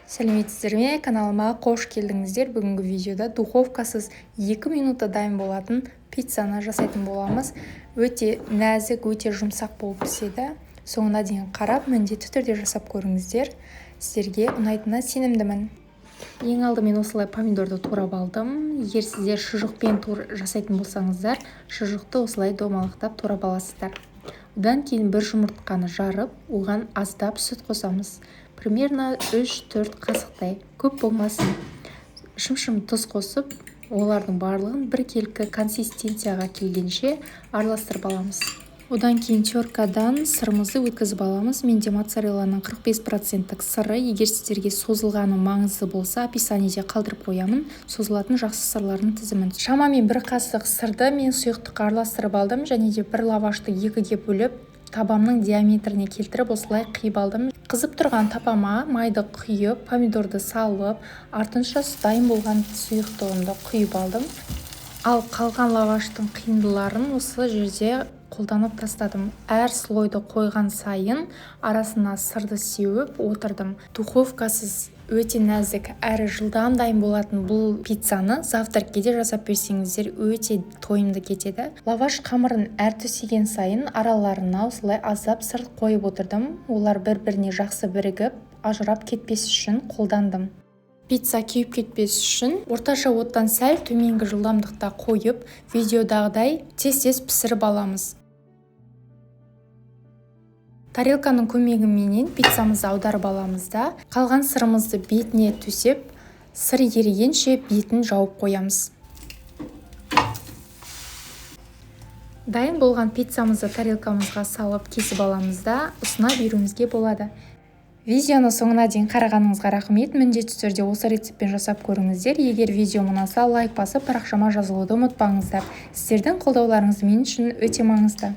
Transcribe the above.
Сәлеметсіздер ме? Каналыма қош келдіңіздер. Бүгінгі видеода духовкасыз 2 минутта дайын болатын пиццаны жасайтын боламыз. Өте нәзік, өте жұмсақ болып піседі. Соңына дейін қарап, міндетті түрде жасап көріңіздер. Сіздерге ұнайтынына сенімдімін. Ең алдымен осылай помидорды турап алдым. Егер сіздер шұжықпен жасайтын болсаңыздар, шұжықты осылай домалақтап турап аласыздар. Одан кейін бір жұмыртқаны жарып, оған аздап сүт қосамыз. Примерно 3-4 қасықтай, көп болмасын. Шымшым тұз қосып, олардың барлығын біркелкі консистенцияға келгенше араластырып аламыз. Одан кейін теркадан сырымызды өткізіп аламыз. Менде моцарелланың 45% сыры. Егер сіздерге созылғаны маңызды болса, описаниеде қалдырып қоямын созылатын жақсы сырлардың тізімін. Шамамен бір қасық сырды мен сұйықтыққа араластырып алдым және де бір лавашты екіге бөліп, табамның диаметріне келтіріп осылай қиып алдым. Қызып тұрған тапама майды құйып, помидорды салып, артынша дайын болған сұйықтығымды құйып алдым. Ал қалған лаваштың қиындыларын осы жерде қолданып тастадым. Әр слойды қойған сайын арасына сырды сеуіп отырдым. Духовкасыз өте нәзік әрі жылдам дайын болатын бұл пиццаны завтракке де жасап берсеңіздер, өте тойымды кетеді. Лаваш қамырын әр төсеген сайын араларына осылай аздап сыр қойып отырдым. Олар бір-біріне жақсы бірігіп, ажырап кетпес үшін қолдандым. Пицца күйіп кетпес үшін орташа оттан сәл төменгі жылдамдықта қойып, видеодағыдай тез-тез пісіріп аламыз. Тарелканың көмегіменен пиццамызды аударып аламыз да, қалған сырымызды бетіне төсеп, сыр ерігенше бетін жауып қоямыз. Дайын болған пиццамызды тарелкамызға салып кесіп аламыз да, ұсына беруімізге болады. Видеоны соңына дейін қарағаныңызға рахмет. Міндетті түрде осы рецептпен жасап көріңіздер. Егер видео ұнаса, лайк басып, парақшама жазылуды ұмытпаңыздар. Сіздердің қолдауларыңыз мен үшін өте маңызды.